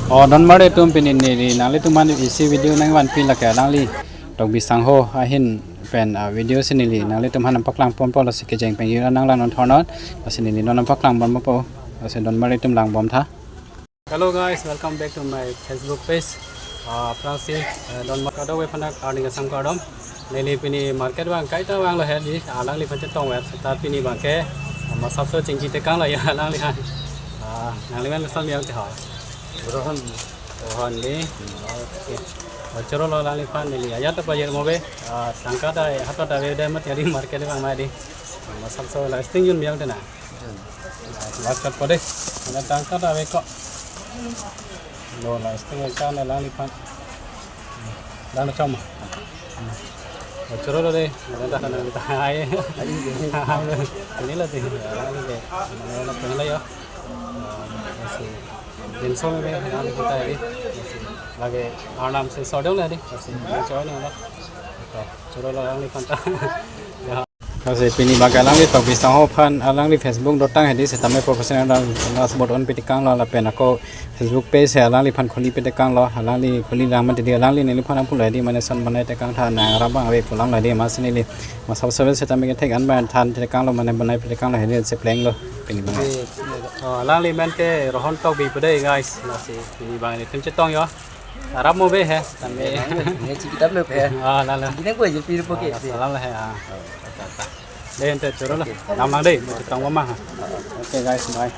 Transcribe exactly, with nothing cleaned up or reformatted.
O donmar atum, pini neli nanglitum aphan isi video nangvanpi, lake alangli Tokbi Sangho ahin pen, ah, video si neli nanglitum aphan nangpaklang ponpo, lasi kejeng pen yura nanglang non thornon, lasi neli non nangpaklang ponpo, lasi donmar atum lang bom tha. Hello guys, welcome back to my Facebook page. Ah, aphrangsi, eh, donmar kadokave aphan arni asam kardom. Neli pini market abang kaita vanglo he di, alangliphan chetongver, seta pini abangke, ah, masapso chingki tekanglo ya alangliphan. Ah, nanglimen lasonmi ang te ha. Rohan. Rohan di. Okay. O chorolo alangliphan, neli ajat ta pajirmo ave. Ah, tangka ta hato ta ave dei, mati adi market abang ma di. Masapso la sting junmi ang te na. Last cut po dei. Ada tangka ta ave ko. Lo la sting ka na alangliphan. Lang chom. O chorolo dei. Ada ta kana ta ai. Ini la dei. Ini la dei. Mana la pernah ya. Masih. Din som ave, alangliphan ta ave. Masih. Lake arnam si sodong la dei. Masih. Choi na la. To, chorolo alangliphan ta. Ya. Lasi pini abangke alangli Tokbi Sangho aphan alangli Facebook dotang he di, setame professional dan nas bot on pi tekanglo, lapen ako Facebook page he alangliphan khuli pi tekanglo, alangli khuli lang mati di, alangli neliphan nangpulo he di, mane son banai tekang tha, nang arap abang ave pu langlo he di, masi neli masapso setame kethek an abang than tekanglo, mane banai pi tekanglo he di, cheplenglo pini abang. Di, oh, alangli men ke Rohan Tokbi pu dei guys, lasi pini abang nelitum chetong yo. Arap mo ave he, tame. Ne chiki tap lo he. Ah, la la. Chiki nang ko je pir po ke. Ah, salam la he, ah. Ta, ta. Dei, ante chorolo. Oke. Lam lang dei, mo chetong ma ha. Okay guys, bye.